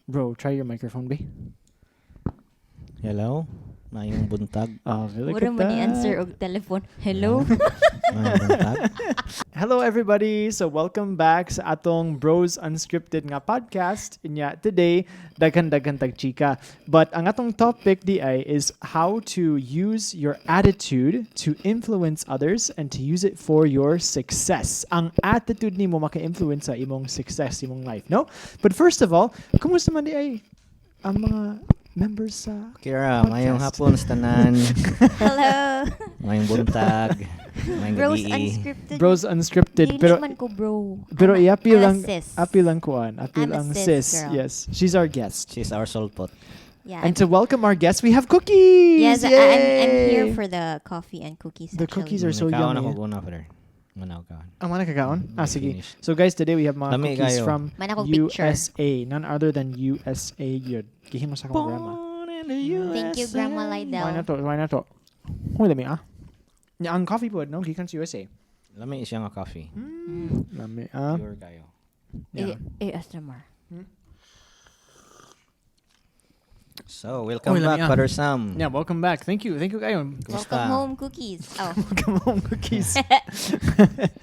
Bro, try your microphone, B. Hello? Maayong buntag. Oh, look Mura at mo ni that. answer og telephone. Hello? Maayong buntag. Hello, everybody. So welcome back sa atong Bros Unscripted nga podcast. Inya today daghan daghan tag chika. But ang atong topic diay is how to use your attitude to influence others and to use it for your success. Ang attitude nimo maka-influence sa imong success, imong life, no? But first of all, kumusta man diay ang mga members sa Kira, maayong podcast? Hapon sa tanan. Hello? Maayong buntag. Maayong Bros gabi. Unscripted. Bros Unscripted? Dili Pero man ko bro. Pero i-appeal I'm a lang sis. Appeal lang kuan. Appeal I'm a ang sis sis. girl. Yes, she's our guest. She's our sulpot. Yeah. And to welcome our guest, we have cookies. Yes, I'm here Yay! for the coffee and cookies, The actually. cookies are so Nakaon yummy. ako una, Father. Mana ako kaon. Ang mana kakaon? Ah, sige. Finish. So guys, today we have mga Lami cookies kayo. from Man akong picture. USA. None other than USA yun. Gihimo sa akong grandma. Born in the Thank you, USA. Grandma Why Lydell. na to? Why na to? Huy, lami ah. Nya, ang coffee pod, no? Gikan sa USA. Lami siya nga coffee. Lami ah. Pure kayo. Yeah. ASMR. So, welcome Uy, lami back, ah. Father Sam. Yeah, welcome back. Thank you. Thank you kayo. Kumusta? Welcome home, cookies. Oh. Welcome home, cookies.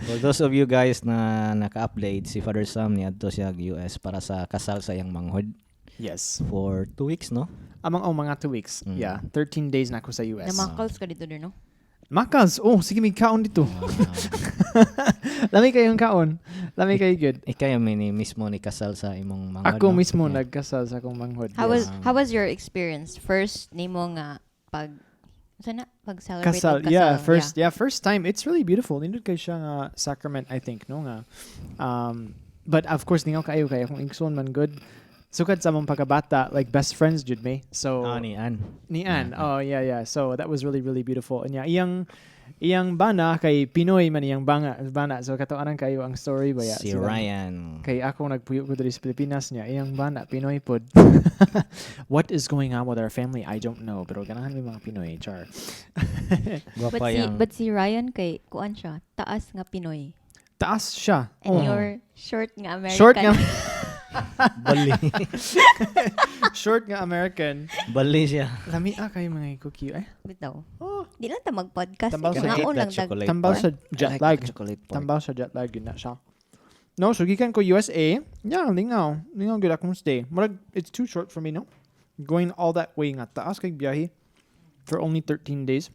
For those of you guys na naka-update, si Father Sam niadto siya US para sa kasal sa iyang manghod for 2 weeks, no? Among oh, mga 2 weeks. Yeah, 13 days na ako sa US. Namakals ka dito, no? Makas. Oh, sige, may kaon dito. Lami kayong kaon. Lami kayo good. Ikaw yung ni mismo ni kasal sa imong manghod, Ako no? mismo nagkasal sa akong manghod. How Yes. was how was your experience? First nimo nga pag sana pag celebrate Kasal. og kasal. Yeah, first yeah, first time. It's really beautiful. Nindot kay siya nga sacrament, I think, no nga. But of course ningaw kayo kay akong igsoon man good. Sukad sa among pagkabata, like best friends jud me. So Ah, ni Ann. Ni Ann. Oh, yeah. So that was really, really beautiful. And yeah, iyang bana kay Pinoy man iyang banga bana. So katuanan kayo ang story ba ya? Si Ryan. Kay ako nagpuyo ko diri sa Pilipinas niya, iyang bana Pinoy pod. What is going on with our family? I don't know. Pero ganahan mi mga Pinoy, char. Gwapa But si yang but si Ryan kay kuan siya, taas nga Pinoy. Taas siya. And Oh. you're short nga American. Short nga Bali. short nga American. Bali siya. Lami ah kayo mga cookie eh. Bitaw. Oh, Di lang ta mag-podcast. Tambal Tambal sa Ngaon lang that tag. chocolate Tambal part. sa jet I like lag. the chocolate part. Tambal sa jet lag yun na siya. No, so gikan ko USA. Yeah, lingaw. Lingaw good akong stay. Murag, it's too short for me, no? Going all that way nga taas kay biyahe for only 13 days.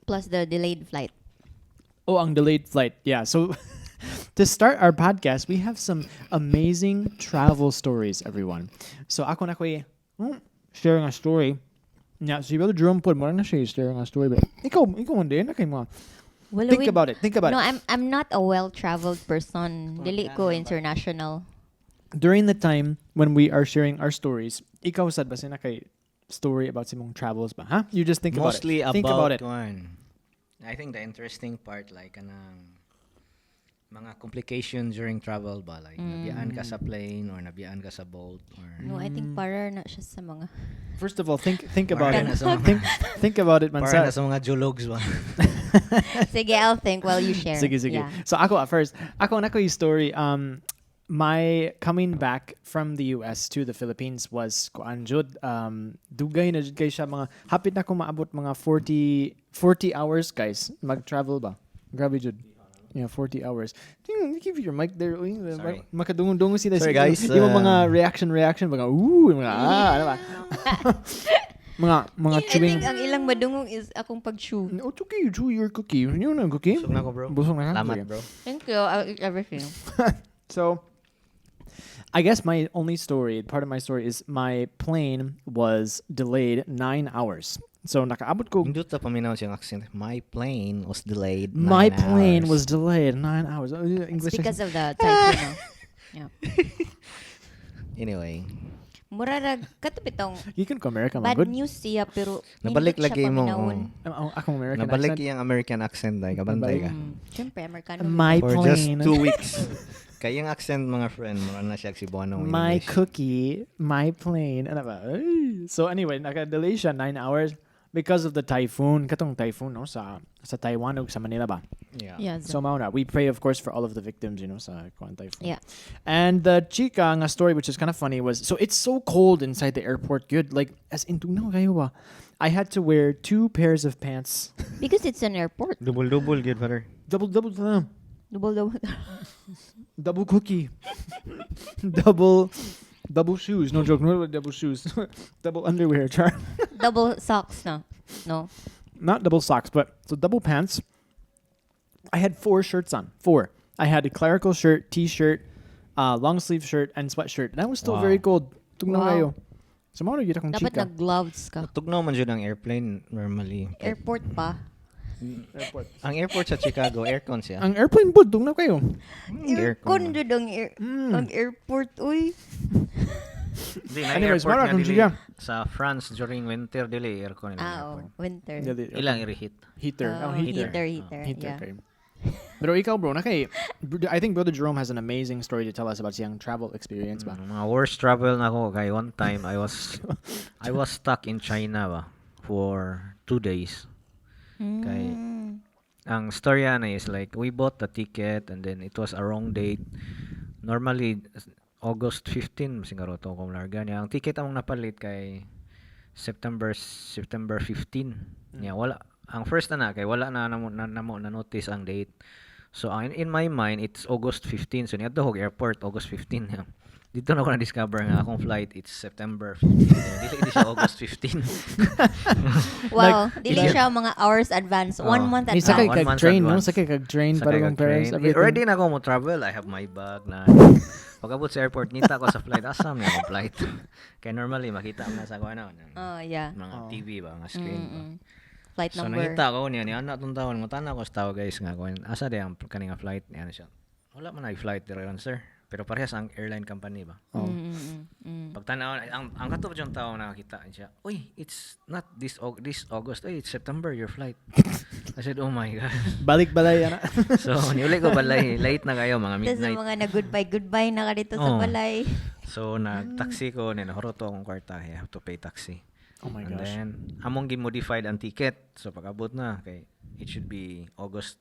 Plus the delayed flight. Oh, ang delayed flight. Yeah. So to start our podcast, we have some amazing travel stories, everyone. So ako na ko'y sharing a story. Yeah, si Brother Jerome pud mo na siya sharing a story. But ikaw man din, na kay mga. Well, Think about it. Think about No, it. I'm not a well-traveled person. Dili ko international. During the time when we are sharing our stories, ikaw sad ba na kay story about sa imong travels ba? Ha? You just think Mostly about it. Think about it. One. I think the interesting part, like kanang mga complications during travel ba, like nabiyaan ka sa plane or nabiyaan ka sa boat or No, I think para na siya sa mga First of all, think about Para it. na sa mga, Think about it man para sa na sa mga julogs ba. Sige, I'll think while you share. Sige, sige. Yeah. So ako at first, ako nako yung story. My coming back from the US to the Philippines was kuan jud dugay na jud kay siya, mga hapit na ko maabot mga 40 hours, guys, mag-travel ba. Grabe jud. Yeah, 40 hours. Tingnan, keep your mic there. Uy. Sorry. Makadungong-dungong sila. Sorry, guys. Yung mga reaction, mga ooh, mga ah, ano ba? Mga I chewing. think ang ilang madungong is akong pag-chew. Oh, it's okay, you chew your cookie. You know cookie. Busog na ko, bro. Busog na ka? Salamat, Sige. bro. Thank you. I'll eat everything. So, I guess my only story, part of my story is my plane was delayed 9 hours. So, nakaabot ko. Hindi ta paminaw siyang accent. My plane was delayed My 9 plane hours. was delayed 9 hours. Oh, It's English because of the typhoon, no? Yeah. Anyway, Mura rag kato bitong You can go America, man. bad Good. news siya pero Nabalik nindot siya lagi mo. paminawon. Ang akong American Nabalik accent. iyang American accent dai kabantay ka. Siyempre, Amerikano. My For just plane. 2 weeks. Kay yung accent, mga friend, mura na siya si Bono in My English. cookie, my plane. Ano ba? Ay. So anyway, naka-delay siya 9 hours because of the typhoon. Katong typhoon, no? Sa Sa Taiwan ug sa Manila ba. Yeah. So mao na. We pray, of course, for all of the victims sa kuan typhoon. And the chika nga story, which is kind of funny, was so it's so cold inside the airport. Good, like as in tugnaw kayo ba? I had to wear two pairs of pants. Because it's an airport. Double-double gyud, Father. Double, double, Double double. Double cookie, double, double shoes. No joke, no double shoes, double underwear. Char. Double socks, no. No. Not double socks, but so double pants. I had four shirts on. Four. I had a clerical shirt, t-shirt, long sleeve shirt, and sweatshirt. And I was still very cold. Tugnaw kayo. So mao na gyud akong Dapat chika. Nag-gloves ka. Tugnaw man jud ang airplane normally. Airport pa. Airport. Ang airport sa Chicago, aircon siya. Ang airplane po, tugnaw kayo. Aircon jud ang airport, uy. Di, na Anyways, airport mara nga akong dili chika. sa France during winter, dili aircon ilang Ah, airport. oh, winter. Ilang i-reheat. Heater. Oh, Oh, heater. heater, heater. Heater Yeah. kayo. Pero ikaw, bro, na kay, I think Brother Jerome has an amazing story to tell us about siyang travel experience ba? Mga worst travel na ako kay one time I was stuck in China ba for 2 days. Kay ang story ana is like we bought the ticket and then it was a wrong date. Normally August 15 siguro to kung larga niya. Ang ticket among napalit kay September 15. Niya wala ang first na kay wala na namo na, namo na notice ang date. So ang in my mind it's August 15. So niadto ko airport August 15 niya. Dito na ako na-discover nga akong flight, it's September 15. Dili di siya August 15. Wow, dili idiot. siya mga hours advance, one Oh. month Ni sakay advance. One kag month train, no? advance. Sakay kag train Sakay para kag kong parents, train. everything. Ready na ako mo travel. I have my bag na. Pag-abot sa airport, ngita ko sa flight. Asa man akong flight? Kaya normally, makita mo na sa kuan ano, Oh, yeah. mga TV ba, mga screen ba. Flight So number. nangita ko niya, ni anak tong tawon, ngutana ko sa tao, guys, nga kuan, asa di ang kani nga flight niya siya. Wala man ay flight diri ron, sir. Pero parehas ang airline company ba. Oh. Pagtanaw ang kato yung tao nakakita siya. "Uy, it's not this August. Uy, it's September your flight." I said, "Oh my God." Balik balay ana. So, niuli ko balay, late na kayo, mga Tapos midnight. mga na-goodbye, goodbye na ka dito sa Oh. balay. So, nag-taxi ko, ninahuro to akong kwarta. I have to pay taxi. Oh my And gosh. then, among gi-modified ang ticket. So, pag-abot na, kay it should be August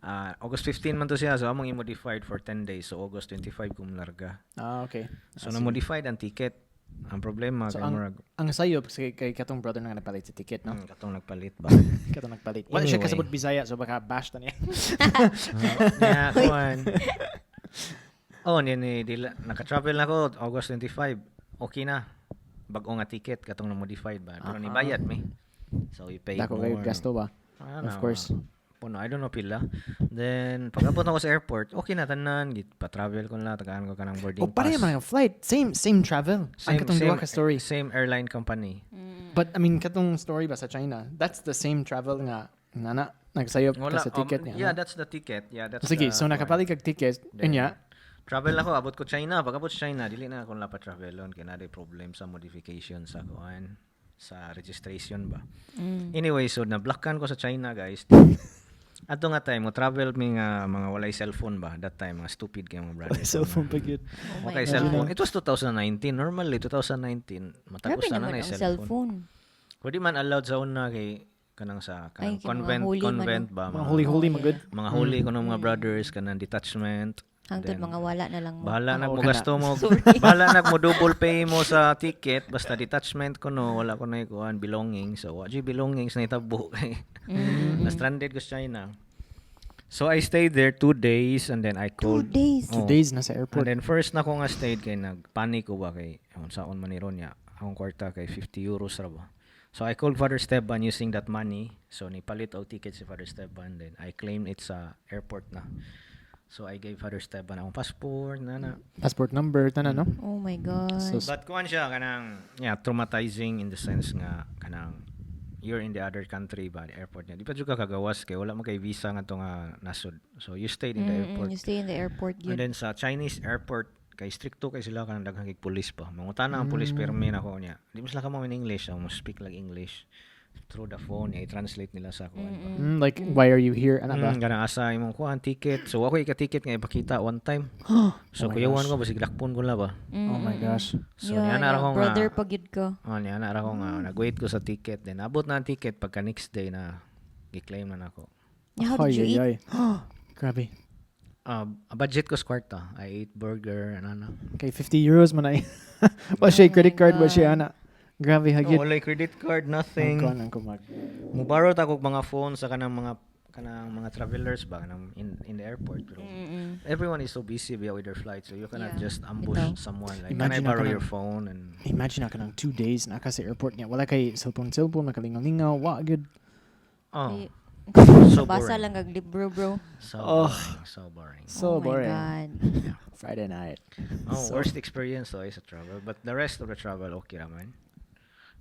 15 man to siya. So, among i-modified for 10 days. So, August 25 kung larga. Ah, okay. So, na-modified ang ticket. Ang problema, So, kay murag, ang sayo kay katong brother na nga nagpalit sa ticket, no? Katong nagpalit ba? Katong nagpalit. Wala siya Anyway. kasabot Bisaya, so baka bash ta niya. Yeah, kuan. Oh, ni dila naka-travel na ko August 25. Okay na. Bag-o nga ticket katong na-modified ba. Pero nibayad mi. So we paid Dako kayo more. gasto ba? Ah, Of na, course. Puno, I don't know pila. Then pag-abot ako sa airport, okay na tanan, git pa-travel ko na, tagaan ko kanang boarding Oh, pareha pass. man ang flight. Same same travel. Ang katong duha ka story. Same airline company. But I mean, katong story ba sa China, that's the same travel nga nana nagsayop ka sa ticket niya. Yeah, no? that's the ticket. Yeah, that's Sige, the so nakapalit kag ticket, Then, unya, travel ako, abot ko China. Pag abot sa China, dili na ako pa travelon kay naa problem sa modification sa kuan, sa registration ba. Anyway, so na-blockan ko sa China, guys. Ato nga time, mo travel mi nga mga walay cellphone ba that time, mga stupid kay mga brother. Cellphone pa gyud. Oh my Okay, God. cellphone. It was 2019. Normally 2019 Grabe matagos na naman na ang cellphone. cellphone. Pwede man allowed sa una kay kanang sa Ay, kanang kay mga convent holy man, convent ba, Mga holy-holy Oh, man good. mga holy kuno mga brothers, kanang detachment. Hangtod Then, mga wala na lang mo. bahala na Oo, mo kana. gasto mo. Sorry. Bahala na mo double pay mo sa ticket basta detachment ko no, wala ko na ikuan belongings. So wa jud belongings na itabo kay na stranded ko sa China. So I stayed there 2 days and then I Two called days. Two Oh. days na sa And airport. then first na ko nga stayed kay nagpanic ko ba kay unsaon man ni ron niya. Akong kwarta kay €50 ra ba. So I called Father Esteban using that money. So nipalit og ticket si Father Esteban, then I claimed it sa airport na. So I gave Father Esteban akong passport na na. Passport number, tanan, no? Oh my God. So, But kuan siya kanang, yeah, traumatizing in the sense nga kanang you're in the other country ba, the airport niya. Di pa jud ka kagawas kay wala man kay visa nga to nga nasod. So you stayed in the airport. You stay in the airport And yun. then sa Chinese airport kay stricto kay sila, kanang daghang kay pulis pa. Mangutana ang pulis permi na ko niya. Di mo sila kamo in English, mo speak like English through the phone, i-translate nila sa kuan ba. Like, why are you here? Ano ba? Kanang asa imong kuan ticket. So ako ika-ticket nga ipakita one time. So Oh my kuyawan gosh. ko basig dakpon ko la ba. Oh my gosh. So niya na ko nga. Brother pag yun ka. Oh, niya na ko nga nag-wait ko sa ticket. Then abot na ang ticket pagka next day na. Gi-claim na nako. How did you Ay, eat? ay, ay. Grabe. Budget ko sa kwarta. I ate burger and ano. Okay, €50 man ay. Wa siya Oh my credit card, wa siya God. ana. Grabe No, hagit. walay credit card, nothing. Ang kuan ang kumag. Muborrow ta kog mga phone sa kanang mga travelers ba kanang in the airport, pero everyone is so busy with their flight, so you cannot Yeah, just ambush bitaw. someone like, "Can I Imagine na borrow kanang- your phone?" And Imagine na kanang 2 days na ka sa airport niya. Wala kay cellphone cellphone, nakalingaw-lingaw, wa good. Oh, Ay, so basa boring. lang kag libro, bro. So Oh. boring, so boring. So Oh my boring. God. Friday night. Oh, So- worst experience though is a travel, but the rest of the travel okay raman.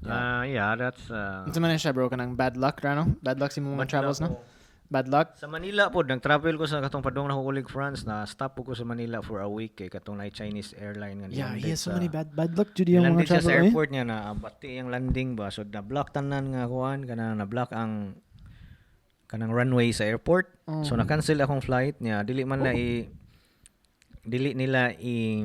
Yeah. Yeah, that's Unsa man na siya, bro, kanang bad luck ra, no? Bad luck sa imong mga Bad travels, luck, no? oh. Bad luck. Sa Manila po, nag-travel ko sa katong padung na ko France, na stop po ko sa Manila for a week kay katong na Chinese airline nga Yeah, he nilanded has so many bad luck jud yung mga nilanded siya travel sa eh. airport niya na bati ang landing ba, so na block tanan nga kuan kanang na block ang kanang runway sa airport, Oh. so na cancel akong flight niya. Dili man na i dili nila i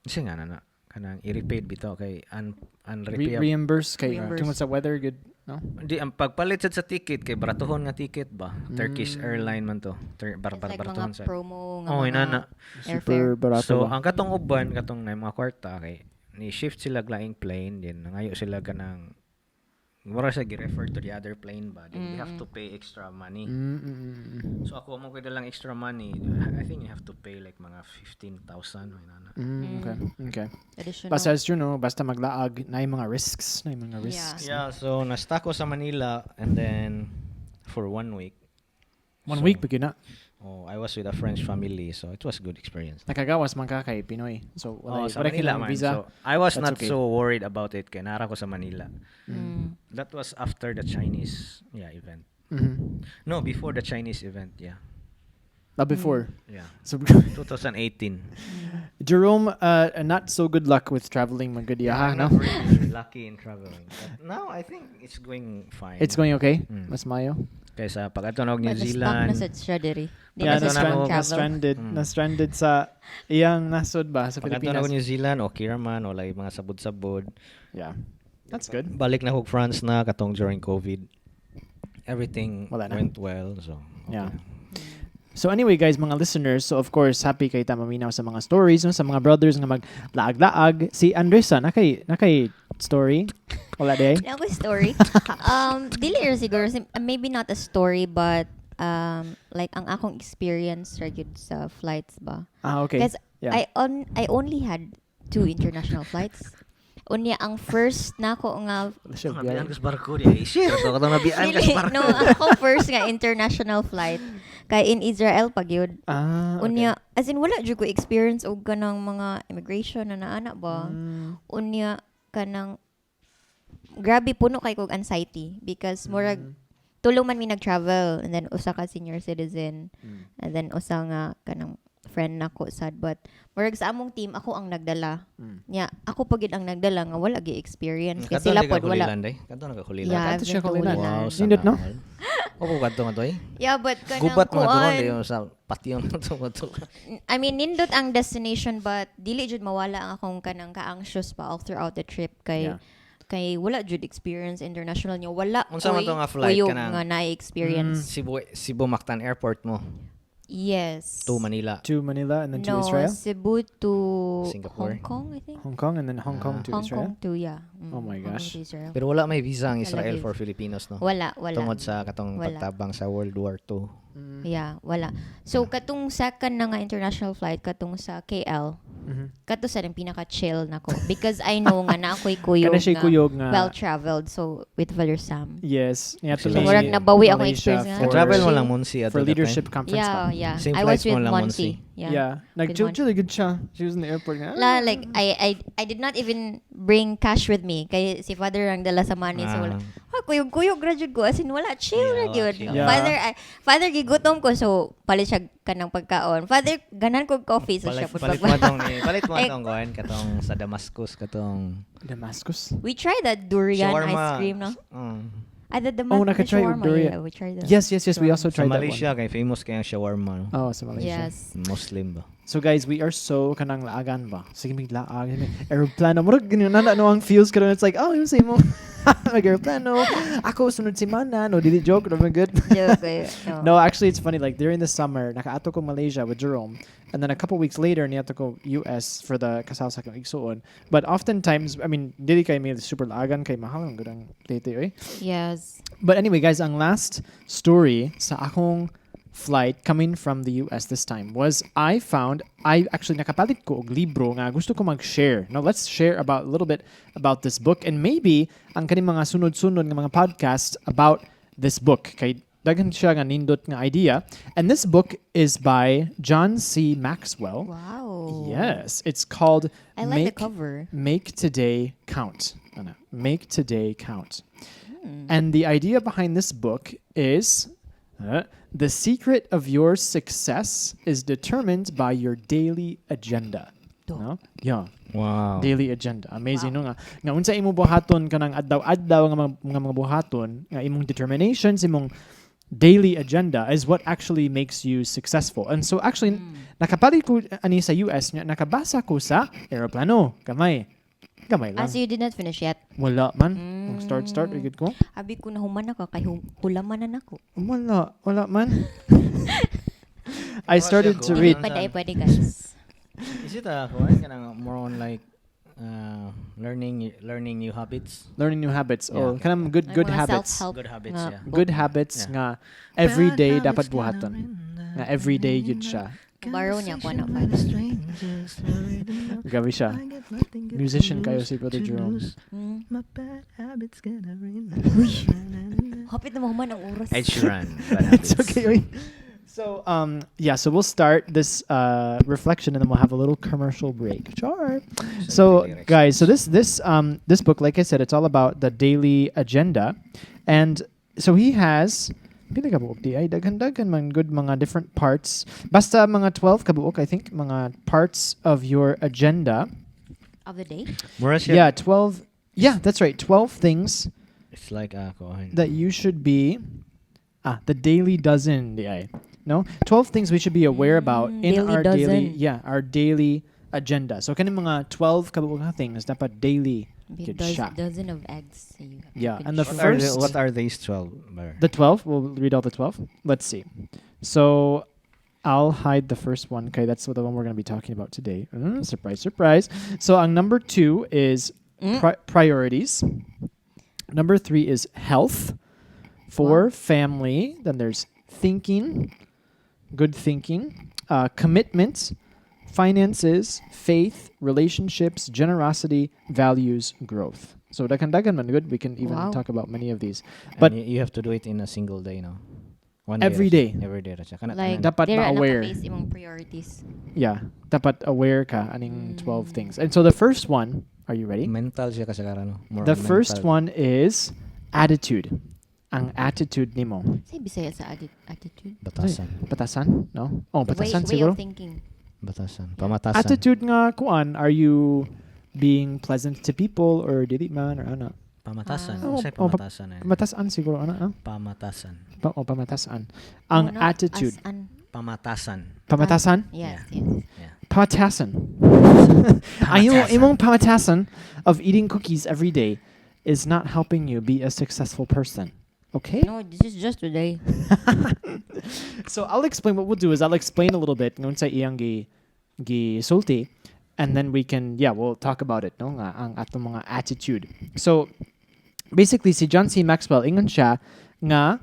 siya nga na kanang i-repaid bitaw kay un unrepaid. Reimburse kay Reimburse. tungod sa weather good, no? Di ang pagpalit sad sa ticket kay baratuhon nga ticket ba. Turkish airline man to. Tur bar, It's bar, like baratuhon mga sa promo nga Oh, mga inana. Super airfare. barato So ba? ang katong uban katong na mga kwarta kay ni shift sila laing plane din nangayo sila kanang mura sa gi-refer to the other plane ba, then they have to pay extra money. So ako mo kay dalang extra money. I think you have to pay like mga 15,000 o inana. Okay. Additional. Basta as you know, basta maglaag na mga risks, na mga risks. Yeah, so na-stuck ko sa Manila and then for one week. One So, week bigyan na. Oh, I was with a French family, so it was good experience. Nakagawas man ka kay Pinoy. So wala Oh, sa wala Manila kinahanglan man. visa. So I was That's not okay. so worried about it kay nara ko sa Manila. That was after the Chinese, yeah, event. No, before the Chinese event, yeah. Before. Yeah. So 2018. Jerome, not so good luck with traveling man gud ha, I'm no? not really lucky in traveling. But now I think it's going fine. It's going okay. Mas mayo. Kaysa pag ato na og New But na-stuck Zealand. na sad siya diri. Di Yeah, na na-strand- siya travel. na-stranded, na-stranded sa iyang nasod ba sa Pag ato na Pilipinas. og New Zealand, okay ra man, wala yung mga sabod-sabod. Yeah. That's good. Balik na og France na katong during COVID. Everything Wala na. went well, so okay. Yeah. So anyway guys, mga listeners, so of course happy kay ta maminaw sa mga stories, no, sa mga brothers nga maglaag-laag. Si Andresa nakay story. Wala day. Wala ko story. Dili ra siguro maybe not a story, but like ang akong experience ra gyud sa flights ba. Ah, okay. Because I only had two international flights. Unya ang first nako nga Wala siya Nabian biyahe. ko sa barko di. Shit, ato katong nabian ka sa Dili, barko. no, ako first nga international flight kay in Israel pa gyud. Ah, okay. Unya as in wala jud ko experience og kanang mga immigration na naana ba. Unya kanang grabe puno kay kog anxiety because murag tulo man mi nag-travel and then usa ka senior citizen and then usa nga kanang friend nako sad, but murag sa among team ako ang nagdala. Nya ako pa gid ang nagdala nga wala gi experience kay sila pod wala. Kadto na ka Holy Yeah, Land. I've Kadto siya been to Holy Land. Holy Wow, Land. sana Nindot, no? all. Opo, kadto nga to eh. Yeah, but kanang Gubat mga turon kuan, di yung sa patyon to to. I mean, nindot ang destination, but dili jud mawala ang akong kanang ka-anxious pa all throughout the trip kay kay wala jud experience international niya. Wala Unsa man ko'y to nga flight kuyog kanang- nga na-experience. Cebu Cebu Mactan Airport mo Yes. to Manila. To Manila and then to No, Israel? Cebu to Singapore. Hong Kong, I think. Hong Kong and then Hong Kong to Hong Israel? Kong to, yeah. Oh my Hong Kong gosh. to Israel. Pero wala may visa ang Israel Aviv. for Filipinos, no? Wala, wala. Tungod sa katong Wala. pagtabang sa World War II. Yeah, wala. So, katong second na nga international flight, katong sa KL, kato sa rin pinaka-chill na ko. Because I know nga na ako'y kuyog Kana siya nga kuyog nga. well-traveled. So, with Father Sam. Yes. Niya to So, may murag nabawi akong Malaysia experience nga. Ka-travel mo Chill. lang Monsi at for leadership conference Yeah, pa. yeah. Same I was flights mo with lang, Monsi. Monsi. Yeah. Yeah. Nag-chill Monsi. chill good siya. She was in the airport nga. La, like, I did not even bring cash with me. Kay si Father ang dala sa money. So, wala. Ah, kuyog-kuyog ra jud ko. As in, wala. Chill Yeah, ra wala, jud. chill. Yeah. Father, Father, gigutom ko. So, palit siya kanang pagkaon. Father, ganan ko coffee. So, Palit, siya pud palit mo tong ni, palit mo Eh, tong kuan katong sa Damascus katong Damascus. We tried that durian shawarma. ice cream, no? Ah, the Oh, nakatry og shawarma. durian. Yeah, we tried that. Yes. We also Sa tried Malaysia that kay famous kay ang shawarma, no? one. Oh, sa Malaysia. Yes. Muslim ba? So guys, we are so kanang laagan ba? Sige mig laag, aeroplano. Murag ganyan na no ang feels karon. It's like, oh, yung same mo. Mag-aeroplano. Ako sunod semana. No, dili joke. No, good. Joke, eh. No. No, actually, it's funny. Like during the summer, nakaadto ko Malaysia with Jerome, and then a couple weeks later, niadto ko US for the kasal sa akong igsuon. But oftentimes, I mean, dili kay mi super laagan kay mahal ang gud ang date eh. Yes. But anyway, guys, ang last story sa akong flight coming from the US this time was I found I actually nakapalit ko og libro nga gusto ko mag-share. Now let's share about a little bit about this book and maybe ang kaning mga sunod-sunod nga mga podcast about this book kay daghan siya nga nindot nga idea. And this book is by John C. Maxwell. Wow. Yes, it's called I like the Make cover. Make Today Count. Ano, Make Today Count. And the idea behind this book is the secret of your success is determined by your daily agenda. No? Yeah. Wow. Daily agenda. Amazing, no, nga. Nga unsa imong buhaton kanang adlaw-adlaw nga mga buhaton nga imong determinations, imong daily agenda is what actually makes you successful. And so actually nakapalit ko ani sa US nga nakabasa ko sa eroplano. Gamay. Gamay Ah, lang. so you did not finish yet? Wala man. Ang start start gud ko. Abi ko nahuman na ka kay hulaman na nako. Wala, wala man. I started to Wala read. siya. Pwede, pwede, guys. Is it a kuan kanang more on like learning new habits? Learning new habits or Yeah. kanang good Ay, good mga habits. self-help Good habits, nga yeah. book. Good habits nga every day dapat buhaton. Nga every day yun siya. Borrow niya ko na pa. Grabe siya. Musician kayo si Brother Jerome. Hapit na mahuman ang oras. Ed Sheeran. Bad It's Habits. Okay. Wait. So yeah, so we'll start this reflection and then we'll have a little commercial break. Char. So Lyrics. guys, so this book, like I said, it's all about the daily agenda. And so he has pila ka buok di ay daghan-daghan man good mga different parts. Basta mga 12 ka buok, I think, mga parts of your agenda. Of the day? Mura siya. Yeah, 12. Yeah, that's right. 12 things It's like kuan. that you should be, the daily dozen di ay. No? 12 things we should be aware about in Daily our daily, dozen. yeah, our daily agenda. So kaning mga 12 ka buok nga things dapat daily Be gud siya. Dozen of eggs. So you Yeah, could and the What are, first what are these 12? Bar? The 12, we'll read all the 12. Let's see. So I'll hide the first one. Okay, that's the one we're going to be talking about today. Surprise, surprise. So on number 2 is priorities. Number 3 is health. 4, family. Then there's thinking, good thinking, commitment, finances, faith, relationships, generosity, values, growth. So daghan-daghan man good. We can even talk about many of these. And But you have to do it in a single day, no? One Every day. day. Every day ra siya. Kana, Like, tanan. Dapat dira na ma-aware. ka-base imong priorities. Yeah, dapat aware ka aning 12 things. And so the first one, are you ready? Mental siya kasagaran, no? More The on first mental. one is attitude. Ang attitude nimo. Say Bisaya sa attitude. Batasan. Batasan? No? Oh, The way, batasan way siguro. of thinking. Batasan. Pamatasan. Attitude nga kuan, are you being pleasant to people or dili man or ano? Pamatasan. Ah. Oh, say Oh, pamatasan. Eh. Pamatasan siguro ano? Ah? Pamatasan. Oh, pamatasan. Ang Oh, no, attitude. As an, Pamatasan. Pamatasan? Yes, Yeah. yes. Yeah. Pamatasan. Ang imong pamatasan of eating cookies every day is not helping you be a successful person. Okay? No, this is just today. So I'll explain what we'll do is I'll explain a little bit ngun sa iyang gi sulti and then we can, yeah, we'll talk about it, no, nga ang atong mga attitude. So basically si John C. Maxwell ingon siya nga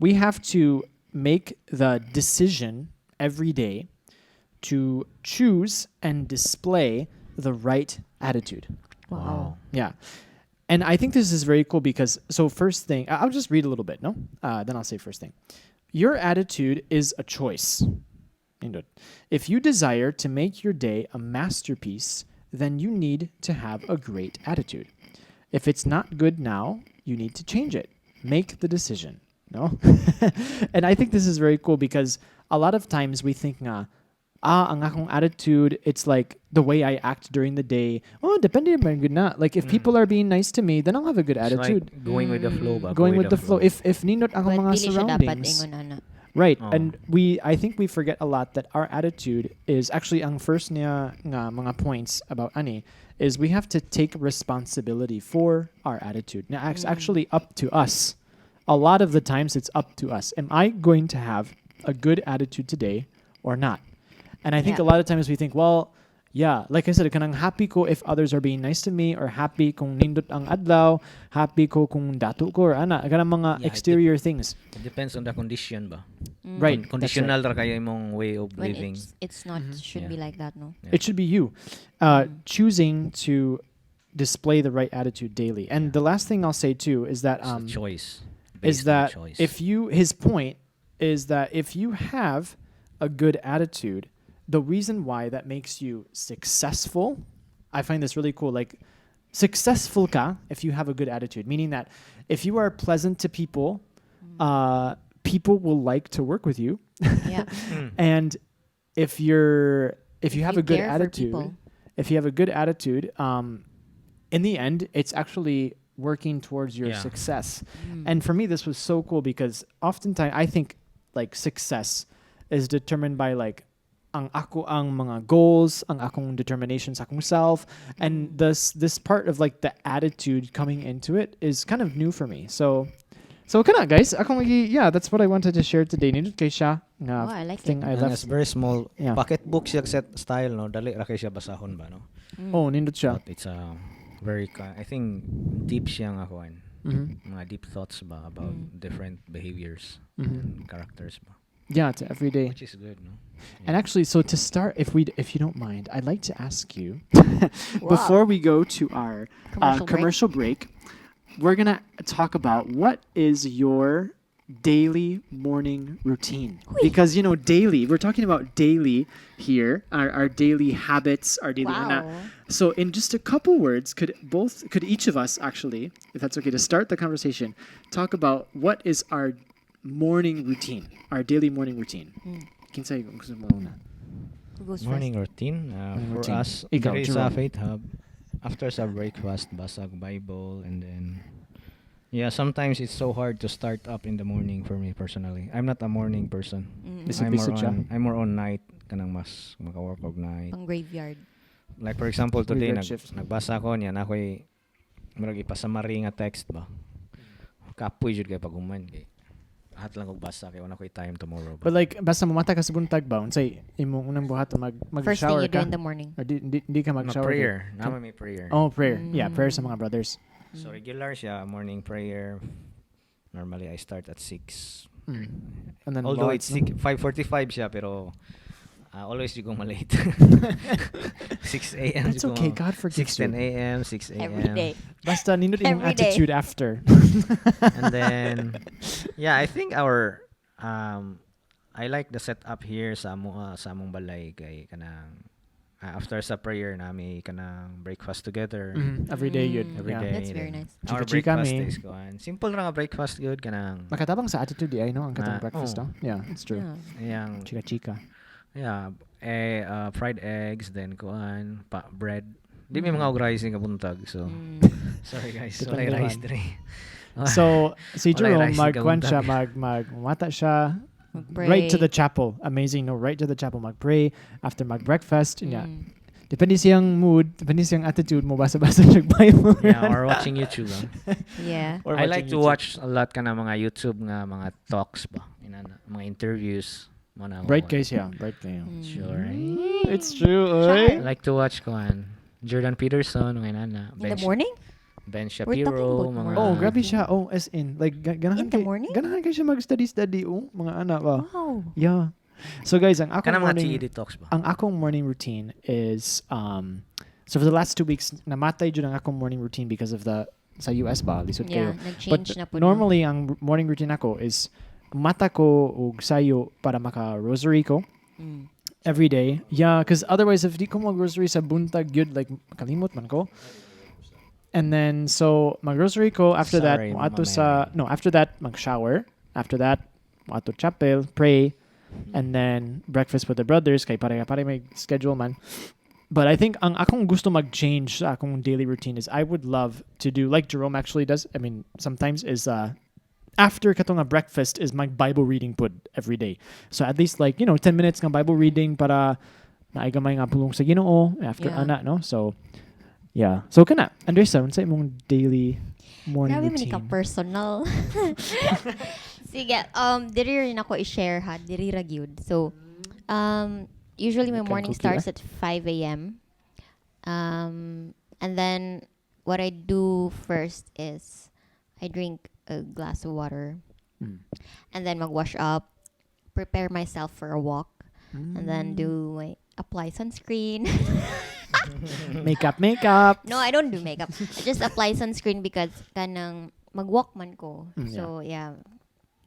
we have to make the decision every day to choose and display the right attitude. Wow. Yeah. And I think this is very cool because, so first thing, I'll just read a little bit, no? Then I'll say first thing. Your attitude is a choice. Indot. If you desire to make your day a masterpiece, then you need to have a great attitude. If it's not good now, you need to change it. Make the decision. No? And I think this is very cool because a lot of times we think nga, ang akong attitude, it's like the way I act during the day. Oh, depende man gud na. Like if people are being nice to me, then I'll have a good It's attitude. like going with the flow ba? Going with the flow. If nindot ang But mga dili siya dapat surroundings. ingon ana. Right. Oh. And we I think we forget a lot that our attitude is actually ang first niya nga mga points about ani is we have to take responsibility for our attitude. Now, it's actually up to us. A lot of the times it's up to us. Am I going to have a good attitude today or not? And I think a lot of times we think, well, yeah, like I said, kanang happy ko if others are being nice to me or happy kung nindot ang adlaw, happy ko kung dato ko or ana, kanang mga Yeah, it exterior things. It depends on the condition ba. Right. That's right. Conditional ra kayo imong way of When living. it's not should be like that, no? Yeah. It should be you choosing to display the right attitude daily. And the last thing I'll say too is that It's a choice. Is Based on that choice. If you his point is that if you have a good attitude, the reason why that makes you successful, I find this really cool. Like, successful ka if you have a good attitude, meaning that if you are pleasant to people, people will like to work with you. And if you have You a good care for attitude, people. If you have a good attitude, in the end, it's actually working towards your success. And for me, this was so cool because oftentimes I think, like, success is determined by, like, ang ako ang mga goals, ang akong determination sa akong self, and this part of, like, the attitude coming into it is kind of new for me. So kana, guys, akong lagi, yeah, that's what I wanted to share today. Nindot kay siya nga Oh, I like thing it. I And left. it's very small pocketbook siya set style, no? Dali ra kay siya basahon ba, no? Oh, nindot siya. But it's a very I think deep siya nga kuan. Mga deep thoughts ba about different behaviors and characters ba. Yeah, it's every day. Which is good, no? And actually, so to start, if you don't mind, I'd like to ask you before we go to our Commercial break. Commercial break, we're gonna talk about what is your daily morning routine, because daily, we're talking about daily here, our daily habits, our daily So in just a couple words, could each of us actually, if that's okay, to start the conversation, talk about what is our morning routine, our daily morning routine? Kinsay gusto mo una? Who goes Morning routine Morning for routine. us Ikaw, diri sa Jerome. Faith Hub, after sa breakfast, basag Bible, and then, yeah, sometimes it's so hard to start up in the morning for me personally. I'm not a morning person. First? Bisag I'm more bisag siya. on I'm more on night, kanang mas maka-work og night. Pang graveyard. Like, for example, today Graveyard shift. Nagbasa ko niya na ako'y murag ipasamari nga text ba. Kapoy jud kay paghuman kay lahat lang og basa kay wala ko'y time tomorrow ba. But like, basta mamata ka sa buntag ba, unsay imong unang buhaton, mag First thing shower you do ka? in the morning. Or di ka mag-shower? Mag-prayer. Naman may prayer. Oh, prayer. Yeah, prayer sa mga brothers. So regular siya, morning prayer. Normally I start at 6. And then Although Lord's, it's no? 6, 5:45 siya, pero always you go malate. 6 a.m. That's okay. God forgives 6:10 you. a.m., 6 a.m. Every day. Basta nindot imong Every day. attitude after. And then, yeah, I think our I like the setup here sa among balay kay kanang after sa prayer nami kanang breakfast together. Every day yun. Every day. That's very Then nice. our Chika-chika breakfast mi. is kuan. Simple ra nga breakfast good kanang Makatabang sa attitude di ay, no, ang katong Na- breakfast, oh. no? Yeah, it's true. Yang Chika-chika. Yeah, eh, fried eggs, then kuan pa bread. Di may mga og rice nga buntag, so sorry guys, walay Depende rice man. diri. So si Walay Jerome rice magkuan siya, kabuntag. Mag mata siya Mag-pray. right to the chapel. Amazing, no? Right to the chapel, mag-pray after mag-breakfast. Yeah. Depende siyang mood, depende siyang attitude mo, basa-basa siya Bible. Yeah, or watching YouTube. Ah. Yeah. Or I like watching to YouTube. watch a lot kana mga YouTube nga mga talks ba. Inana, mga interviews. Mo na ako Bright kuan. guys, yeah, bright kayo. Sure. Eh? It's true, Char. oy. I like to watch kuan Jordan Peterson, mga inana. In the Ben, morning? Ben We're talking Shapiro, about mga morning. Oh, grabe siya. Oh, as in, like, ganahan In the kay, morning? ganahan kay siya mag-study-study, oh, mga anak ba? Wow. Yeah. So guys, ang akong Kana mga morning, TED Talks ba? Ang akong morning routine is so for the last 2 weeks namatay jud ang akong morning routine because of the sa US ba, lisod Yeah, kayo. nag-change But na po, no? normally ang morning routine ako is mata ko og sayo para maka rosary ko every day. Yeah, because otherwise if di ko mag rosary sa buntag yun, like, kalimot man ko. And then so mag rosary ko, after that Sorry, moadto Mama sa, no, after that mag shower. After that moadto chapel, pray, and then breakfast with the brothers kay pare pare may schedule man. But I think ang akong gusto mag-change sa akong daily routine is I would love to do like Jerome actually does. I mean, sometimes is after katong nga breakfast is my Bible reading pud every day. So at least, like, 10 minutes nga Bible reading para naay gamay nga pulong sa Ginoo after ana, no? So Yeah. So kana, Andresa, unsa imong daily morning Grabe man routine? ka personal. Sige, diri rin ako i-share ha, diri ra gyud. So, usually my Kan morning cookie, starts at 5 a.m. And then what I do first is I drink a glass of water and then mag-wash up, prepare myself for a walk, and then do my apply sunscreen. Makeup, makeup. No, I don't do makeup. I just apply sunscreen because kanang mag-walk man ko. So, yeah,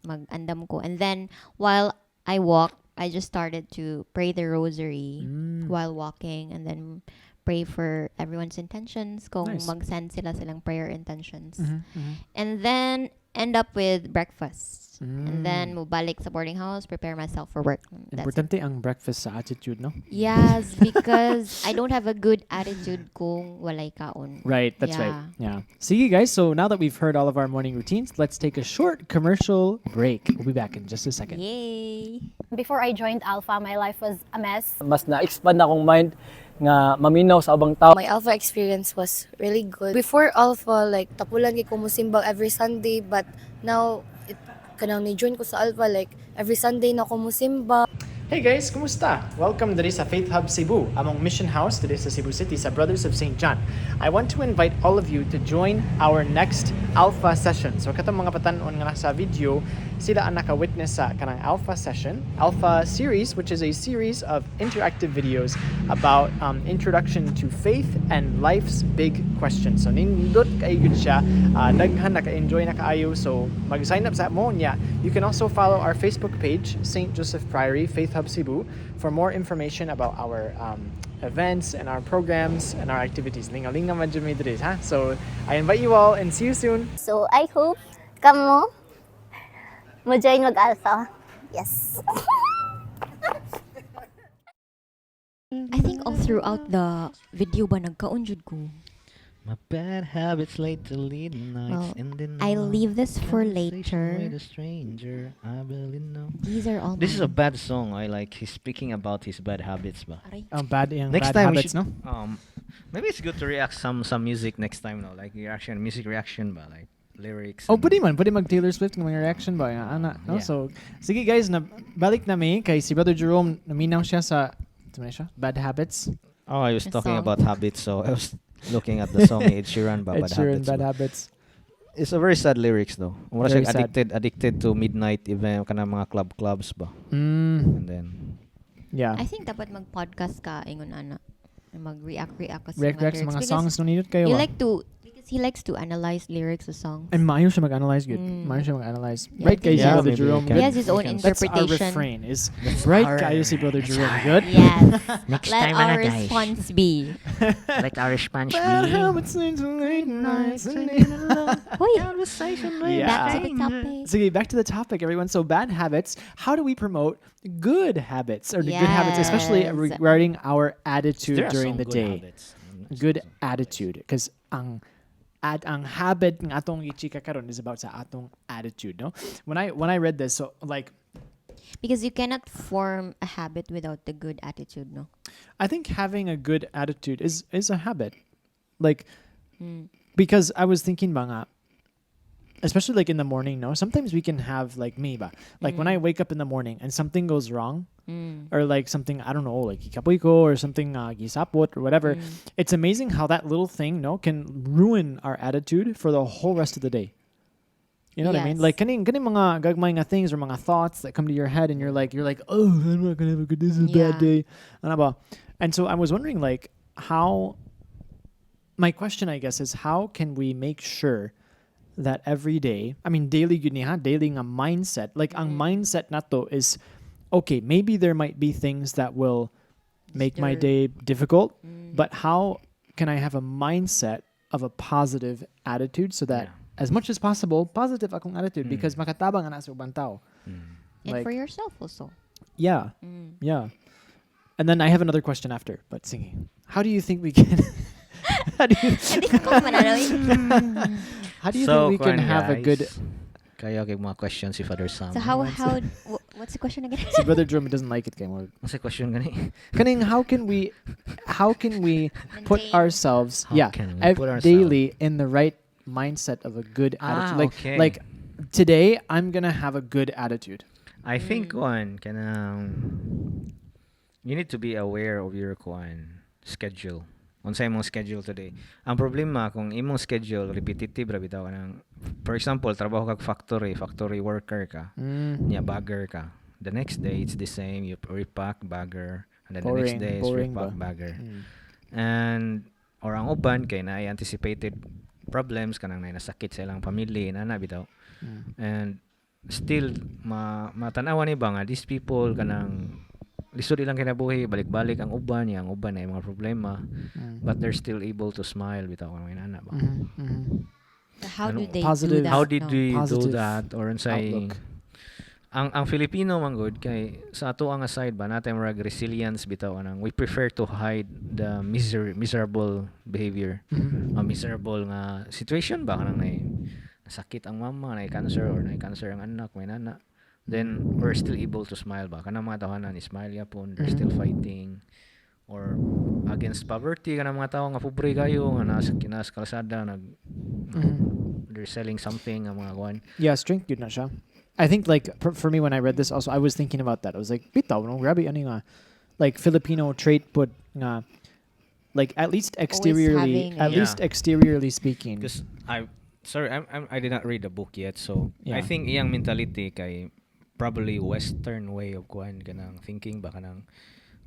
mag-andam ko. And then, while I walk, I just started to pray the rosary while walking and then pray for everyone's intentions kung Nice. mag-send sila silang prayer intentions. And then, end up with breakfast. And then, mubalik sa boarding house, prepare myself for work. That's it. Importante ang breakfast sa attitude, no? Yes, because I don't have a good attitude kung walay kaon. Right, that's right. Yeah. See you guys. So now that we've heard all of our morning routines, let's take a short commercial break. We'll be back in just a second. Yay! Before I joined Alpha, my life was a mess. Mas na-expand na akong mind nga maminaw sa ubang tao. My Alpha experience was really good. Before Alpha, like, tapulan kay ko musimbang every Sunday, but now, it, kanang ni-join ko sa Alpha, like, every Sunday na ko musimba. Hey guys, kumusta? Welcome diri sa Faith Hub Cebu, among mission house diri sa Cebu City sa Brothers of St. John. I want to invite all of you to join our next Alpha session. So katong mga batan-on nga nasa video, sila ang naka-witness sa kanang Alpha session, Alpha series, which is a series of interactive videos about introduction to faith and life's big questions. So nindot kaayo gyud siya, daghan naka-enjoy na kaayo. So mag-sign up sa mo niya. You can also follow our Facebook page, St. Joseph Priory Faith Hub Cebu, for more information about our events and our programs and our activities. Lingaw-lingaw man jud mi diri, ha? So I invite you all and see you soon. So I hope kamo mo join mag Alpha. Yes. I think all throughout the video ba nagkaon jud ko. My bad habits late to lead nights Well, and then I leave this for conversation later. with a stranger. I barely know. These are all This is a mine. bad song. I like. He's speaking about his bad habits, ba. Aray. Bad, yung Next bad time we habits, should, no? Maybe it's good to react some music next time, no? Like reaction, music reaction, ba? Like lyrics. Oh, and- pwede man. Pwede mag Taylor Swift ng mga reaction ba? Ana, no? Yeah. So, sige guys, na, balik na mi kay si Brother Jerome, naminaw siya sa, ito na siya? Bad Habits. Oh, I was The talking song. about habits, so I was looking at the song Ed Sheeran ba, Ed Bad Sheeran, Habits. Bad Ba. Habits. It's a very sad lyrics though. Mura Very siya sad. addicted to midnight event kana mga clubs ba. And then Yeah. I think dapat mag-podcast ka ingon ana. Mag-react react ka sa React, mga react sa lyrics mga because songs no nindot kaayo you ba? like to because he likes to analyze lyrics of songs. And maayo siya mag-analyze good. Maayo siya mag-analyze. Yeah, Right I think kay si Yeah, Brother maybe we Jerome. can. He Good. has his own That's our interpretation. refrain is right kaayo si Brother Jerome. Good. Yes. Next Let time, our ana, guys. response be. Let our response Bad be. habits lead to late nights and Hoy, Yeah. back to the topic. Sige, back to the topic, everyone. So, bad habits. How do we promote good habits or the good habits, especially regarding our attitude There are during some the good day? habits. Good attitude, because ang habit ng atong ichika karon is about sa atong attitude. No, when I read this, so like Because you cannot form a habit without the good attitude, no? I think having a good attitude is a habit. Like because I was thinking ba nga, especially like in the morning, no? Sometimes we can have like me ba. Like when I wake up in the morning and something goes wrong or like something I don't know, like gikapoy ko or something gisapot or whatever. It's amazing how that little thing, no, can ruin our attitude for the whole rest of the day. You know what I mean? Yes. Like kaning mga gagmay nga things or mga thoughts that come to your head and you're like, "Oh, I'm not gonna have a good this is a bad day." Ano ba? And so I was wondering like how my question I guess is how can we make sure that every day, I mean daily gyud ni ha, daily nga mindset, like ang mindset nato is okay, maybe there might be things that will make my Disturb. day difficult, but how can I have a mindset of a positive attitude so that as much as possible, positive akong attitude because makatabang ana sa ubang tao. And Like- for yourself also. Yeah. Yeah. And then I have another question after, but singing. How do you think we can how do you Hindi ko mananawi. how do you So, think we can kuan, have a good guys, Kaya kay mga questions si Father Sam. So what's the question again? Si Brother Jerome doesn't like it kay mo. Ano sa question gani? Kaning how can we put Maintain. ourselves, How yeah, can we put ourselves- daily in the right mindset of a good attitude? Ah, Like okay. like today I'm gonna have a good attitude. I think one kanang you need to be aware of your kuan schedule. Unsa imong schedule today? Ang problema kung imong schedule repetitive ra bitaw, kanang for example, trabaho kag factory, factory worker ka. Nya bagger ka. The next day it's the same, you repack, bagger, and then the next Boring, day it's boring repack, ba? bagger. And or ang uban kay naay anticipated problems, kanang naay nasakit sa ilang pamilya na bitaw. And still ma matanawan ni ba nga these people kanang lisod ilang kinabuhi, balik-balik ang uban niya, ang uban ay mga problema, but they're still able to smile bitaw, kanang inana ba. So how do Ano, they positive- do that? How did no? we do Positive that or unsay outlook. Ang Filipino man gud kay sa ato ang side ba natin murag resilience bitaw, anang we prefer to hide the miserable behavior, a miserable nga situation ba, kanang nay sakit ang mama, nay cancer or nay cancer ang anak, may nana, then we're still able to smile ba, kanang mga tawanan, smile yapon, they're still fighting or against poverty, kanang mga tawo nga pobre kayo nga nasa kalsada nag they're selling something ang mga kuan. Yeah, strength gyud na siya. I think like for me, when I read this also, I was thinking about that. I was like, bitaw no, grabe ani nga like Filipino trait pud nga, like at least exteriorly having at least exteriorly speaking. Because I sorry, I did not read the book yet, so I think iyang mentality kay probably Western way of kuan kanang thinking ba, kanang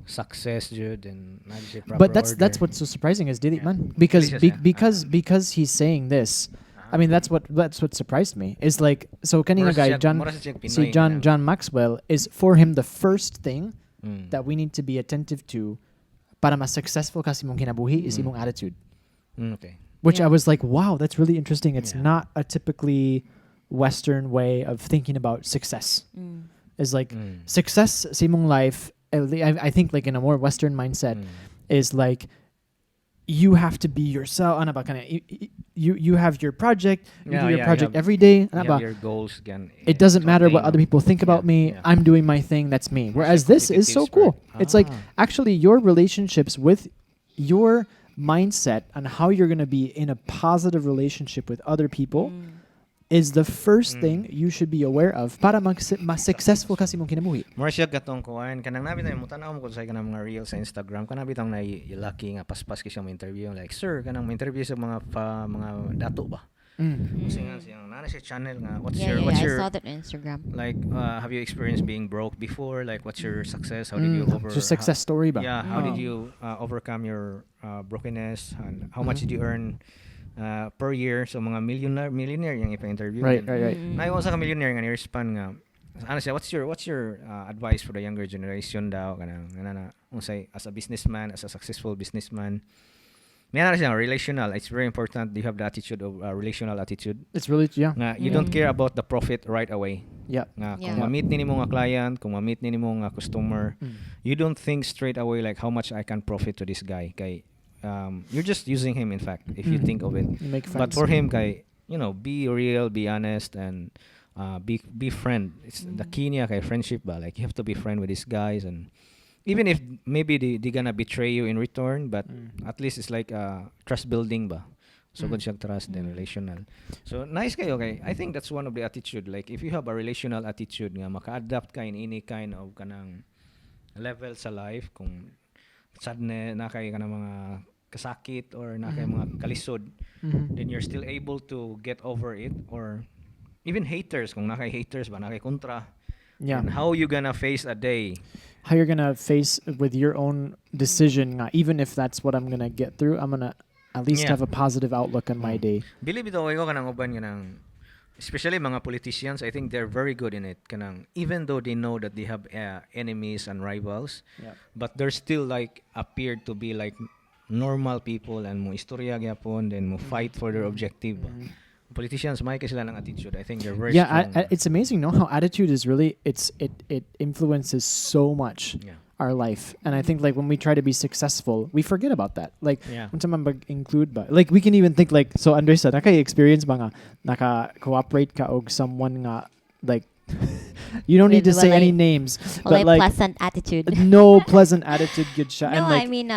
success jud and not siya proper But that's order. what's so surprising is dili man because Dili siya be, siya. because he's saying this. I mean, that's what surprised me is like, so kani nga Mura guy siya- John mura siya Pinoy si John nga. John Maxwell is, for him, the first thing that we need to be attentive to para mas successful ka sa imong kinabuhi is imong attitude. Which I was like, "Wow, that's really interesting." It's not a typically Western way of thinking about success. Is like success sa imong life, I think like in a more Western mindset, is like you have to be yourself. Ano ba, kana, you have your project, you do your Yeah, you project every day. Ano you ba? have your goals gan, It doesn't to matter what attain, other no? people think about me. I'm doing my thing. That's me. Whereas this is so Competitive cool. spirit. It's like actually your relationships with your mindset on how you're going to be in a positive relationship with other people is the first thing you should be aware of para mas successful ka sa imong kinabuhi. Mura siya katong kuan kanang nabi tayo mo tan-aw mo kung sa kanang mga reels sa Instagram, kanang bitang na lucky nga paspas kay siya mo interview, like sir, kanang mo interview sa mga pa, mga dato ba. Kasi nga siya naa siya channel nga what's your what's I your saw that on Instagram. Like have you experienced being broke before? Like, what's your success? How did you over So success story ba? Yeah, how did Oh. you overcome your brokenness and how much did you earn per year? So mga millionaire yung ipa-interview. Then, Naa sa ka millionaire nga ni-respond nga ano siya, what's your advice for the younger generation daw, kanang nga na unsay as a businessman, as a successful businessman. May ano siya, relational. It's very important you have the attitude of relational attitude. It's really, yeah. Nga you don't care about the profit right away. Nga kung ma-meet ni nimo nga client, kung ma-meet ni nimo nga customer, you don't think straight away like how much I can profit to this guy kay you're just using him, in fact, if you think of it. You make But friends. for him kay be real, be honest and be friend. It's the key niya kay friendship ba, like you have to be friend with these guys, and even if maybe they gonna betray you in return, but at least it's like trust building ba. So good siyang trust then relational. So nice kayo kay I think that's one of the attitude, like if you have a relational attitude nga maka-adapt ka in any kind of kanang level sa life, kung sadness na kay kanang mga kasakit or na kay mga kalisod, then you're still able to get over it, or even haters, kung na kay haters ba, na kay kontra, and how you gonna face a day. How you're gonna face with your own decision nga, even if that's what I'm gonna get through, I'm gonna at least have a positive outlook on my day. Believe it ko kanang uban kanang especially mga politicians, I think they're very good in it, kanang even though they know that they have enemies and rivals, but they're still like appeared to be like normal people and mo istorya gyapon, then mo fight for their objective ba. Politicians may kay sila ng attitude. I think they're very Yeah, strong. It's amazing, no? How attitude is really it influences so much our life. And I think like when we try to be successful, we forget about that. Like unsa man include ba? Like we can even think like, so Andresa, naka experience ba nga naka cooperate ka og someone nga, like, you don't need With to say any walay- names, walay but like pleasant attitude. No pleasant attitude gud siya. No, And like I mean,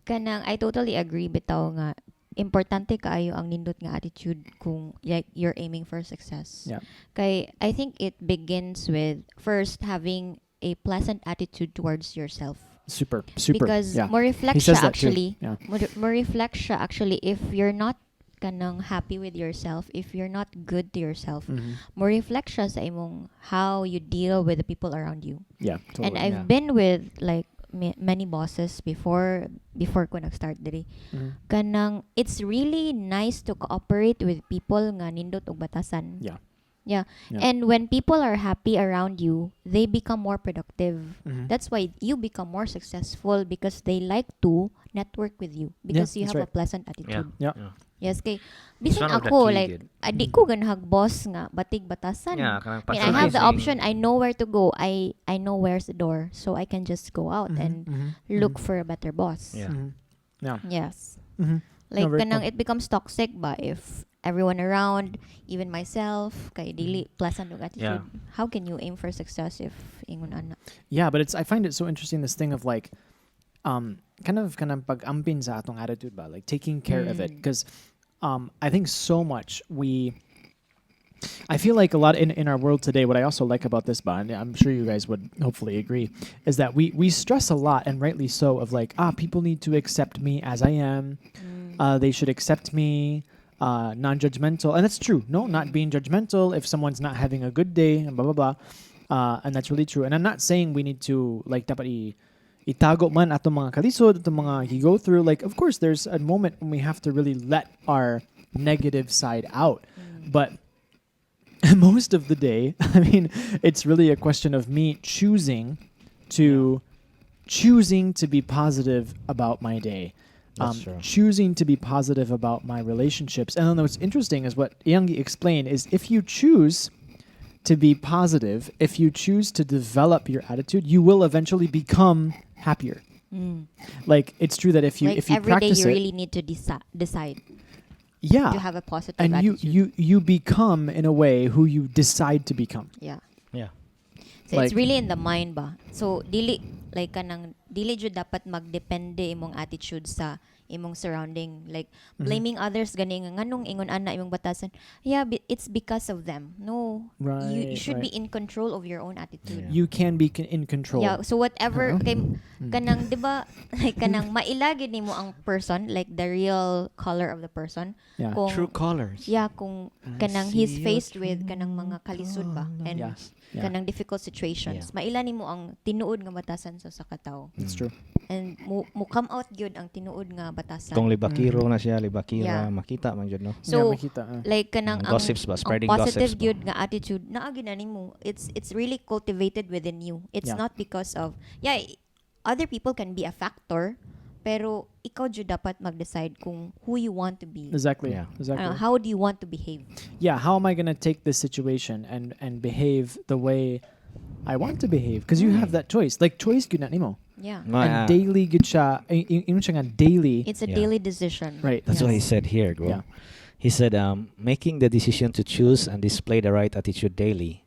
kanang I totally agree bitaw nga importante kaayo ang nindot nga attitude kung like you're aiming for success. Kay I think it begins with first having a pleasant attitude towards yourself. Super, super. Because mo reflect He says siya that too. Actually. Mo reflect siya actually if you're not kanang happy with yourself, if you're not good to yourself, mo reflect siya sa imong how you deal with the people around you. Yeah, totally. And I've been with like many bosses before ko nag-start diri. Kanang it's really nice to cooperate with people nga nindot og batasan. And when people are happy around you, they become more productive. That's why you become more successful, because they like to network with you because you That's have right. a pleasant attitude. Yes, kay It's bisan one of the ako key like gud. Di ko ganahag boss nga batig batasan. Yeah, kanang I mean, I have the patronizing. option. I know where to go. I know where's the door, so I can just go out and look for a better boss. Yes. Like No, very kanang cool. it becomes toxic ba if everyone around, even myself, kay dili pleasant og attitude. How can you aim for success if ingon ana? Yeah, but it's I find it so interesting, this thing of like kind of pag-ampin sa atong attitude ba, like taking care of it, because I think so much we I feel like a lot in our world today, what I also like about this ba, and I'm sure you guys would hopefully agree, is that we stress a lot, and rightly so, of like, ah, people need to accept me as I am. They should accept me, non-judgmental. And that's true. No, not being judgmental if someone's not having a good day and blah, blah, blah. And that's really true. And I'm not saying we need to, like, dapat itago man atong mga kalisod, atong mga he go through. Like, of course, there's a moment when we have to really let our negative side out. But most of the day, I mean, it's really a question of me choosing to be positive about my day. That's true. Choosing to be positive about my relationships. And then what's interesting is what Yangi explained is if you choose to be positive, if you choose to develop your attitude, you will eventually become happier. Like it's true that if you Like if you every day practice you it, really need to decide to have a positive and you attitude. you become in a way who you decide to become. So it's Like- really in the mind ba. So dili like kanang dili jud dapat magdepende imong attitude sa imong surrounding, like blaming others gani nga nganong ingon ana imong batasan. Yeah, it's because of them. No. You should be in control of your own attitude. You can be in control. Yeah, so whatever Huh? kay kanang, 'di ba, like kanang maila gyud nimo ang person, like the real color of the person. Kung True colors. Yeah, kung kanang he's faced with kanang mga kalisod ba and kanang difficult situations. Maila nimo ang tinuod nga batasan sa usa ka tawo. It's true. And mo come out gyud ang tinuod nga batasan. Kung libakiro na siya, libakira, makita man jud, no? So Yeah, makita, ah. like kanang Mm, gossips ba? ang Spreading positive gossips ba? gyud nga attitude naa gyud na nimo. It's really cultivated within you. It's not because of, yeah, other people can be a factor, pero ikaw jud dapat mag-decide kung who you want to be. How do you want to behave? Yeah, how am I going to take this situation and behave the way I want to behave? Because you have that choice. Like choice gyud na nimo. No, And daily gyud siya, ingon siya nga daily. It's a daily decision. Right. That's what he said here, bro. He said, making the decision to choose and display the right attitude daily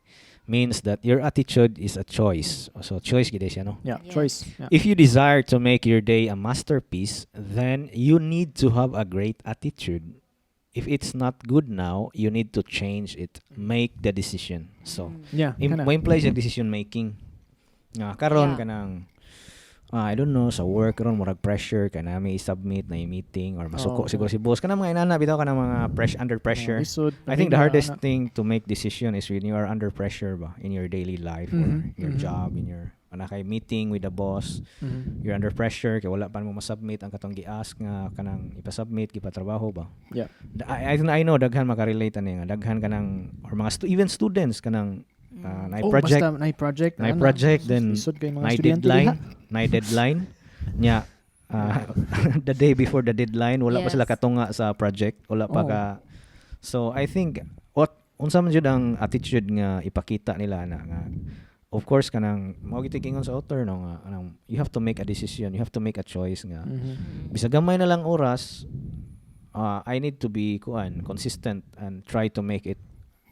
means that your attitude is a choice. So choice gid siya, no? Yeah, choice. Yeah. If you desire to make your day a masterpiece, then you need to have a great attitude. If it's not good now, you need to change it. Make the decision. So, Yeah, kinda. mo-imply siya decision making. Nga karon kanang I don't know, sa work karon murag pressure kay naa mi i-submit na meeting or masuko siguro si boss kanang mga inana bitaw, kanang mga pressure, under pressure. Lisod, I think the pamilya, hardest ana. Thing to make decision is when you are under pressure ba in your daily life or your job, in your ana kay meeting with the boss, you're under pressure kay wala pa mo masubmit ang katong gi-ask nga kanang ipasubmit gipatrabaho ba. I know daghan makarelate ani nga daghan kanang or mga even students kanang naay Oh, project, basta naay project, naay ana. project, then Lisod kay mga naay estudyante deadline, diha. Naay deadline nya the day before the deadline wala pa sila katunga sa project, wala pa ka. So I think what unsa man jud ang attitude nga ipakita nila na nga Of course, kanang mao gyud ingon sa author, no, nga kanang you have to make a decision, you have to make a choice nga bisag gamay na lang oras, I need to be kuan consistent and try to make it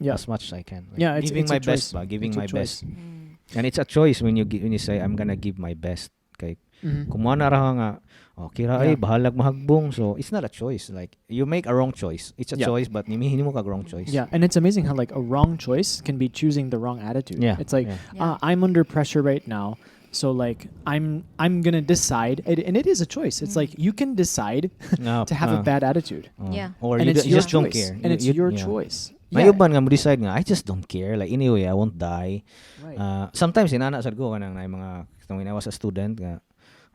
as much as I can. Like, Yeah, giving it's a my best choice. ba, giving It's a my choice. best. And it's a choice when you say, "I'm gonna give my best." Kay kung mo na ra ka nga, "Okay ra ay, bahalag mahagbong." So it's not a choice. Like, you make a wrong choice. It's a choice, but nimo kag wrong choice. Yeah, and it's amazing how like a wrong choice can be choosing the wrong attitude. It's like I'm under pressure right now, so like I'm gonna decide, and it is a choice. It's like you can decide No, to have a bad attitude, oh. Or and you, it's you your just don't choice, care. and it's your choice. May uban nga mo decide nga, "I just don't care. Like, anyway, I won't die." Sometimes inana sad ko kanang naay mga when I was a student nga,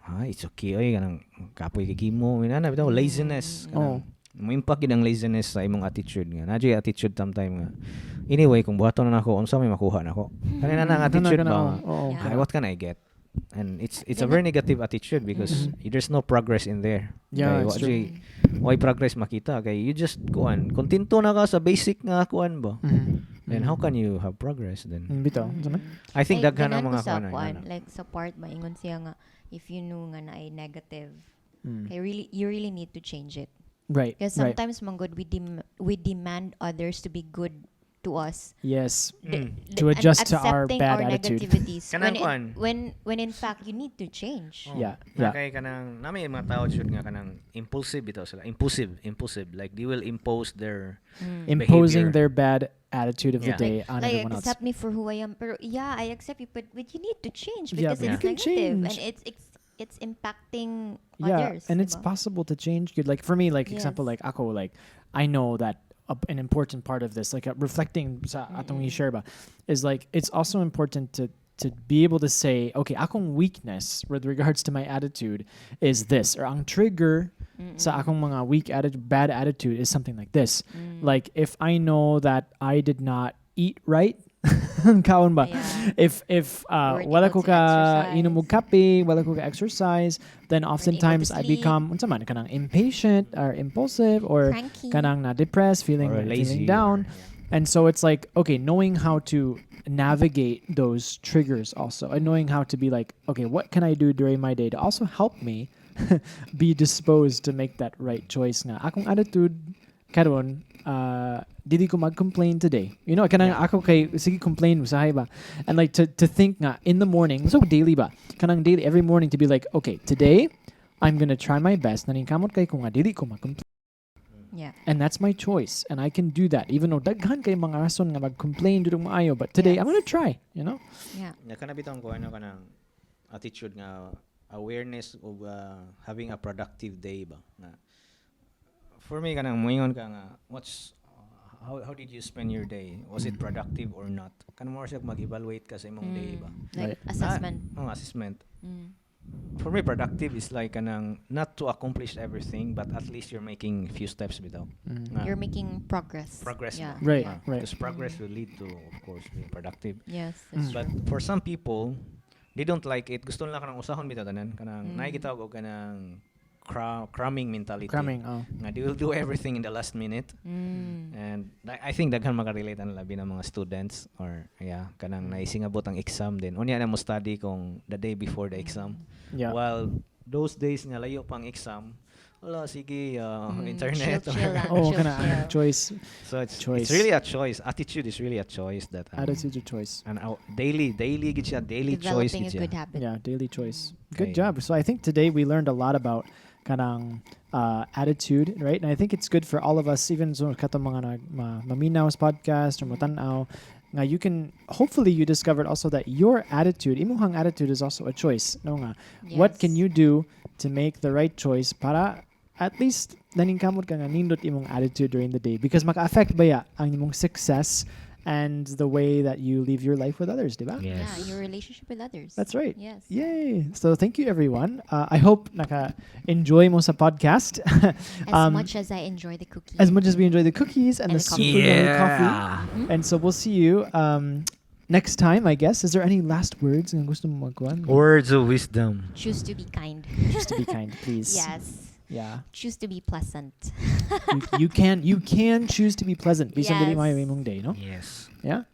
"Ah, it's okay oy, kanang kapoy kay mo." Inana bitaw, laziness kanang mo impact gid ang laziness sa imong attitude nga. Naa attitude sometime nga, "Anyway, kung buhaton na nako, unsa may makuha nako?" Kanina na ang attitude Kana, ba? oo. Ay, what can I get? And it's a very negative attitude because there's no progress in there. Yeah, Kay it's wa true. Why progress makita kay you just kuan kontento na ka sa basic nga kuan ba? Then how can you have progress then? Bitaw. Unsa man? I think Like, daghan ang ganahan ko mga sa kuan kuan, ana. like sa part maingon siya nga if you know nga na ay negative, kay really you really need to change it. Because sometimes man gud we demand others to be good to us. To And adjust to our accepting bad our attitude. negativities Kanang kuan. when in fact you need to change. Oh. Na kay kanang nami mga tao jud nga kanang impulsive bitaw sila. Impulsive, impulsive. Like, they will impose their Imposing behavior. their bad attitude of the day on Like, everyone else. "Accept me for who I am." Pero yeah, I accept you, but you need to change Yeah, because but you it's can negative change. and it's impacting others. And it's Diba? possible to change good. Like for me, like example, like ako, like I know that an important part of this, like reflecting sa atong i-share ba, is like it's also important to be able to say, "Okay, akong weakness with regards to my attitude is this," or "Ang trigger sa akong mga weak attitude, bad attitude is something like this." Like if I know that I did not eat right, kaon ba? If Weren't wala able ko to ka exercise. Inom og kape, wala ko ka exercise, then Weren't able to oftentimes I sleep. Become unsa man kanang impatient or impulsive or Cranky. Kanang na depressed, feeling Or lazy feeling down. or, yeah. And so it's like, okay, knowing how to navigate those triggers also, and knowing how to be like, "Okay, what can I do during my day to also help me be disposed to make that right choice nga akong attitude karon, dili ko mag-complain today?" Kanang ako kay sige complain usahay ba, and like to think nga in the morning, so daily ba, kanang daily, every morning, to be like, "Okay, today I'm gonna try my best, naningkamot kay ko nga dili ko mag-complain." And that's my choice. And I can do that. Even though daghan kay mga rason nga mag-complain dudong maayo. But today, I'm gonna try. Nya kana bitong ko ano kanang attitude nga awareness of having a productive day ba nga for me kanang moingon ka nga what's how did you spend your day, was it productive or not? Kanang more siya mag-evaluate ka sa imong day ba. Like assessment. Ah, oh, assessment. For me, productive is like kanang not to accomplish everything, but at least you're making few steps bitaw. Nga, You're making progress. Progress ba? Right, Ah, because progress will lead to, of course, being productive. Yes, that's But true. for some people, they don't like it. Gusto nila kanang usahon bitaw tanan. Kanang mm. gitawag og kanang cramming mentality. Cramming, oh. Nga they will do everything in the last minute. And I think daghan makarelate ang labi ng mga students or yeah, kanang naisingabot ang exam din. Unya na mo study kung the day before the exam. While those days nga layo pang exam, wala sige internet. Chill, chill lang. Oh, Chill, kana chill. Choice. So it's Choice. it's really a choice. Attitude is really a choice that Attitude's a choice. And our daily gid siya, daily choice Developing gid a siya. good habit. Yeah, daily choice. Good Okay. job. So I think today we learned a lot about kanang attitude, right? And I think it's good for all of us, even so katong mga nag maminaw sa podcast or motanaw, nga you can, hopefully you discovered also that your attitude, imuhang attitude is also a choice. No nga. What can you do to make the right choice para at least naningkamot ka nga nindot imong attitude during the day, because maka-affect baya ang imong success and the way that you live your life with others, di ba? Yes. Yeah, your relationship with others. That's right. Yes. Yay. So thank you, everyone. I hope naka enjoy mo sa podcast. As much as I enjoy the cookie. As much as we enjoy the cookies and And the the coffee. super yummy coffee. And so we'll see you next time, I guess. Is there any last words nga gusto mo magkuhan? Words of wisdom. Choose to be kind. Choose to be kind, please. Yes. Yeah. Choose to be pleasant. You can choose to be pleasant. Bisan dili Yes. maayo imong day, no? Yes. Yeah.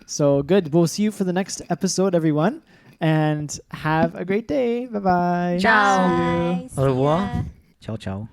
So good. We'll see you for the next episode, everyone. And have a great day. Bye-bye. Ciao. Bye. Au revoir. See ya. Ciao, ciao.